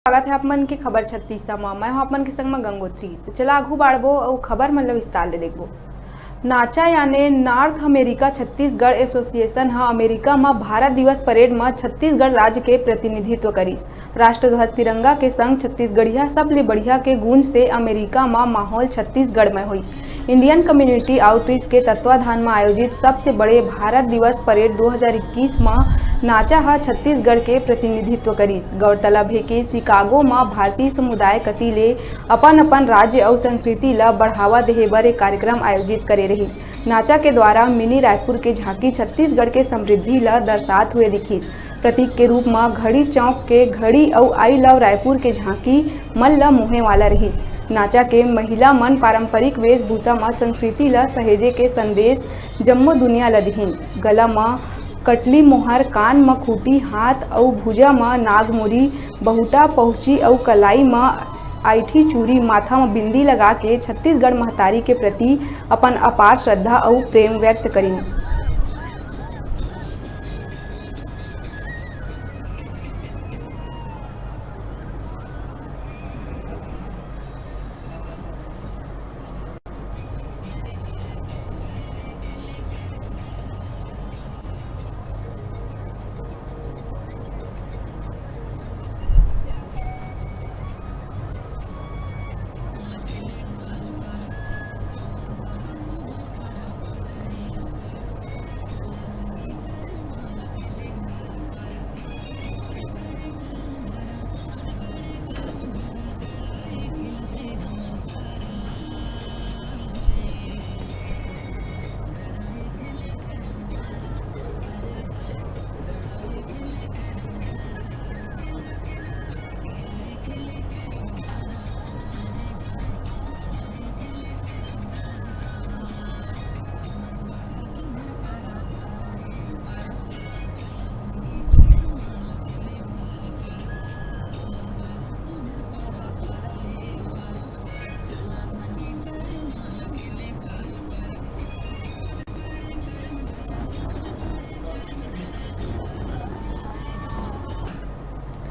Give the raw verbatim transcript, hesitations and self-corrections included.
स्वागत है आप मन के खबर छत्तीसा म। मैं हूं आप मन के संग म गंगोत्री। तो चला आगू बाढ़बो अउ खबर मन ल विस्तार ले देखबो। नाचा याने नॉर्थ अमेरिका छत्तीसगढ़ एसोसिएशन ह अमेरिका म भारत दिवस परेड म छत्तीसगढ़ राज्य के प्रतिनिधित्व करिस। राष्ट्रध्वज तिरंगा के संग छत्तीसगढ़िया सबले बढ़िया के गूंज से अमेरिका म माहौल छत्तीसगढ़ म होइस। इंडियन कम्युनिटी आउटरीच के तत्वाधान म आयोजित सबसे बड़े भारत दिवस परेड दो हज़ार इक्कीस म नाचा ह छत्तीसगढ़ के प्रतिनिधित्व करिस। गौरतलब हे कि शिकागो म भारतीय समुदाय कति ले अपन-अपन राज्य अउ संस्कृति ल बढ़ावा देहे बर एक कार्यक्रम आयोजित करे रहिस। नाचा के द्वारा मिनी रायपुर के झांकी छत्तीसगढ़ के समृद्धि ल दर्शात हुए दिखिस। प्रतीक के रूप म घड़ी चौक के घड़ी अउ आई लव रायपुर के झांकी मन ल मोहे वाला रहिस। नाचा के महिला मन पारंपरिक वेशभूषा म संस्कृति ल सहेजे के संदेश जम्मो दुनिया ल दिहिन। गला म कटली मोहर, कान म खूंटी, हाथ अउ भुजा म नागमुरी, बहुटा पहुंची अउ कलाई म आइठी चूरी, माथा म बिंदी लगा के छत्तीसगढ़ महतारी के प्रति अपन अपार श्रद्धा अउ प्रेम व्यक्त करिन।